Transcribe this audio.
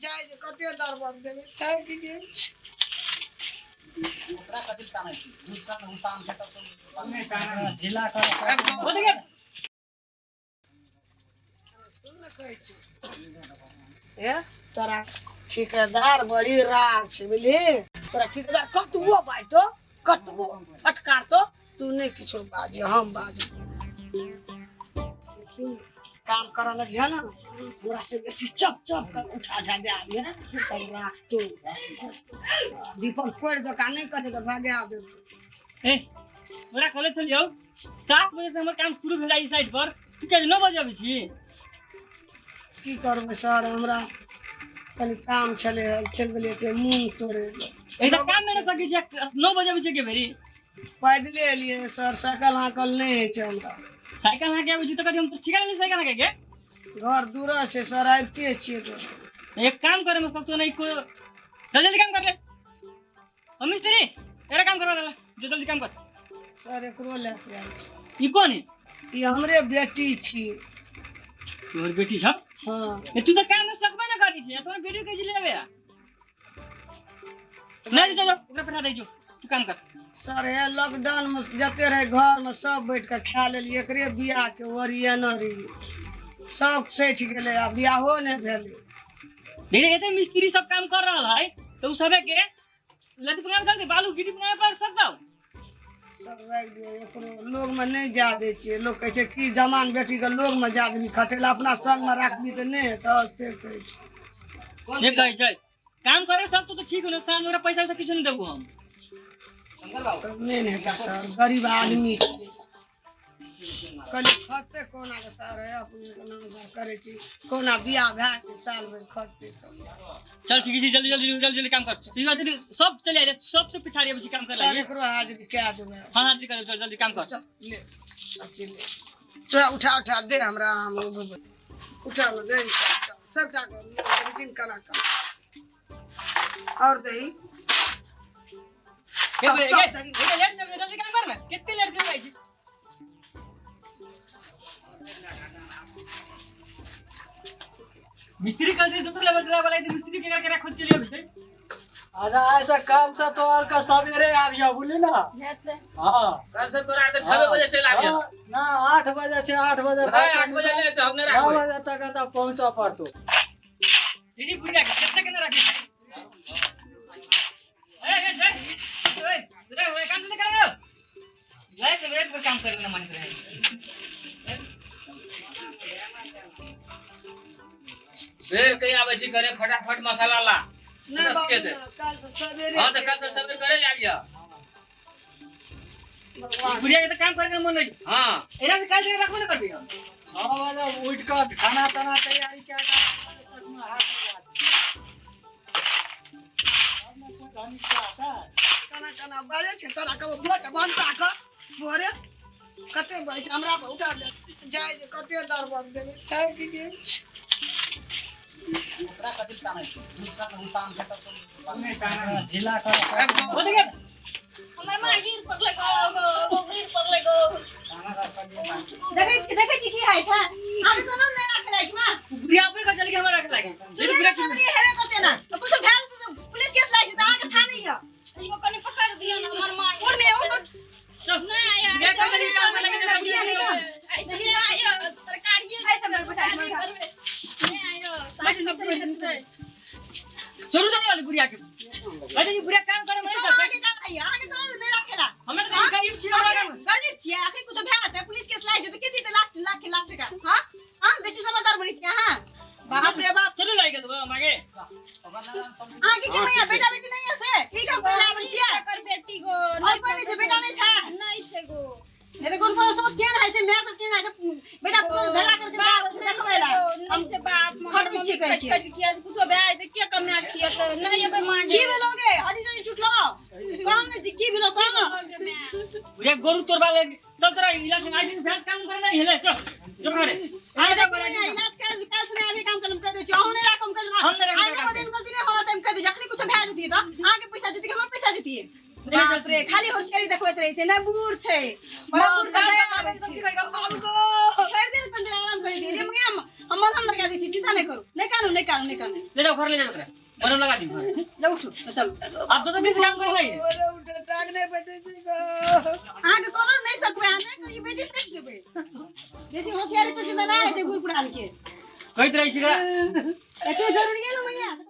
जाइ जे कते दरबर देबै थाकि गेल छी। सुन ने कहै छी हे तोरा ठेकेदार बड़ी रार छै बुझली। तोरा ठेकेदार कतबो बाजतो कतबो फटकारतो तू नहि किछो बाजी हम बाजू। काम करऽ लगिह ने हमरा से बेसी चप चप कर उठा उठा दे आबिहे तब राख तू दीपक फोड़ि दोकान नहि करे तऽ भगा देबो। ए तोरा कॉलेज चल जाओ 7 बजे से हमर काम शुरू भेल ई साइड पर तू के 9 बजे अबै छी। की करबै सर हमरा कनि काम छलै हन चलि गेलियै तऽ मूँग तोड़ै लए। एकटा काम नहि सकै छी 9 बजे अबै छी के बेरी। पैदले एलियै सर साइकिल हाँकल नहि होइ छै हमरा। साइकिल हाँके अबै छी तऽ कथी हम तऽ ठिका लेली साइकिल हाँके के। घर दूर छै सर आबिते छियै तऽ। एक काम करे में सब तो नहीं को जल्दी जल्दी काम कर ले। हम मिस्त्री तेरा काम करवा दे जो जल्दी काम कर। सर एकरो लए के आयल छी। ई कोन है? ई हमरे बेटी छी। तोहर बेटी छ? हाँ। ए तू तो काम में सकबे ना करी छी तोहर बेटी के लेबे आ। नहीं जो ओकरा पठा दे जो तू काम कर। सर हे लॉकडाउन में जते रहे घर में सब बैठ के खा लेलियै एकरे बियाह के ओरियन रही सब सठि गेलै आ बियाहो नहि भेलै। धीरे एते मिस्त्री सब काम कर रहल है तो उ सबे के लदी बनावे कर दे बालू गिटी बनावे पर सब जाओ। सब राखि दियौ एकरो लोग में नहि जा दै छियै। लोग कहै छै की जवान बेटी के लोग में जा देबी खटै लए अपना संग में राखबी तऽ नहि हेतौ से कहै छै। से कहै छै काम करे सब तो ठीक हो ना साल ओकरा पैसा से किछु नहीं देबू हम। तब नहि ने हेतै सर गरीब आदमी छियै। कहलियै खटतै कोना के सर हे अपने कोना सर करै छी कोना बियाह भए गेलै साल भरि खटतै तब। चल ठीक छै जल्दी जल्दी जल्दी जल्दी काम कर। जल्दी सब चलि आइले सबसे पिछाड़ी अबै छी काम कर सर एकरो हाजिरी कए देबै। हाँ हाजिरी कर चल जल्दी काम कर। चल ले सब चीज ले तोरा उठा उठा दे हमरा हम उठा ने दे सबटा रिजिन केना कर और दही। चल, चल, लेट से जल्दी काम कर ना कितने लेट से आई छी। मिस्त्री कल से दूसरे लेवल के वाला मिस्त्री के करके खोज के लिए भेजते। अच्छा ऐसा कल से तो और का सवेरे आबिया बोली ना। हाँ कल से तोरा तो 6 बजे चल आबिया। ना 8 बजे छै 8 बजे 8 बजे ले तो हमने 9 बजे तक तो पहुंचा पड़तो। दीदी बुढ़िया के कितना केना राखी छै? ए ए ए ओए रे ओए काम नहीं कर लाइट वेट पर काम करना मन रहे। फेर कहीं आबै छी घरे फटाफट मसाला ला। नहीं बस के दे। बाबू, कल से सवेरे। हाँ तो कल से सवेरे करे आबिया। भगवान। बुढ़िया के तो काम करे के मन नहीं। हाँ। एना से काल से रखबो न करबी हम। 6 बजे उठ के खाना ताना तैयारी क्या कर तक में हाथ लगा दे। केना केना बाजै छै तोरा कबो भोर के भनसा कर भोरे कते बाजै छै हमरा पर उठा दे जाइ जे कते दरबर देबै थाकि गेल छी। ढीला कर। हमर माँ गिर पड़लै गो गो गिर पड़लै गो। देखै छी की होइ छै आब तऽ नहि राखै लागि माँ। बुढ़िया अपने घर चल के हमरा राखे लागे। सुनै ने खबरी हेबे करते ना तो कुछ भेल तऽ पुलिस केस लागि जेतै अहाँके थाना नहीं है। यो कनी पकड़ दियौ ना हमर माँ। उठ में उठ। नहीं बुढ़िया ऐसे कहल कि काम लगे नहीं, बुढ़िया नहीं तो। ऐसे नहीं आयो सरकारिये है तऽ मेरे बैठा नहीं करबै। नहीं आयो साग सब्जी बेचतै। जरूर दे वाली बुढ़िया के। अरे ये बुढ़िया काम करे मरे सब सब। अहाँके काम है अहाँके काम नहीं राखेला। हमें तो गरीब छी हमरा काम। गरीब छियै अखनी कुछ भेल तऽ पुलिस केस लागि जेतै के दितै लाख लाख लाख टका। हां हम बेसी समझदार बनै छियै अहाँ। बाप रे बाप। चलू लागि गेल मागे। अहाँके के मैया बेटा बेटी नहीं है से की काम करे आबै छियै? एकर बेटी गो। और कोई नहीं छै बेटा नहीं छै? नहीं छै गो। नहीं तऽ कोन कोन सोच केहन होइ छै my सब केहन होइ छै बेटा पुतोह झगड़ा करके बाप आबै छै देखबै ला। नहीं छै बाप खटै छियै कहि के। खटि किया से कुछो भए जेतै के कमाए खियतै नहीं एबै मांगे। की भेलो गे हड्डी चड्डी टूटलो काम नहीं छै की भेलो कह ना। बुढ़िया गोरू तोड़बा ले सब तरह इलाज में आज दिन भैंस काम करे नहीं हेले चल चल घरे। आइ देखियौ ने, इलाज काल्हि काल्हि से अभी काम करम कह दै छी अहूँ नहि राखम कह हम नहि राखम, आइ नौ दिन गलती नहि होना चाही कह दै जखनी कुछो भए जेतियै तऽ अहाँके पैसा जेतै कि हमर पैसा जेतियै? बाप रे खाली होशियारी देखबैत रहै छै नहि बूढ़ छै बड़ा बूढ़ के दया आबै छै। बाबू गो। छोड़ि दे ने तनी देर आराम करै दे रे मैया हम मलहम लगा दै छी, चिंता नहि करू। नहि कानू, नहि कानू, नहि कानू। ले जाओ घर, ले जाओ ओकरा, मलहम लगा दी घर। जाउ उठू, चलू। आप दोसर दिन से काम करेंगे। अरे उठे टांग नहि भेटै छै गो। अहाँके कोनो नहि सकबै, अहाँ नहि कहियो बेटी सकि जेबै। बेसी होशियारी पर चिंता नहि होइ छै बूढ़ पुरान के। कहैत रहै छी एते जरूरी है ने।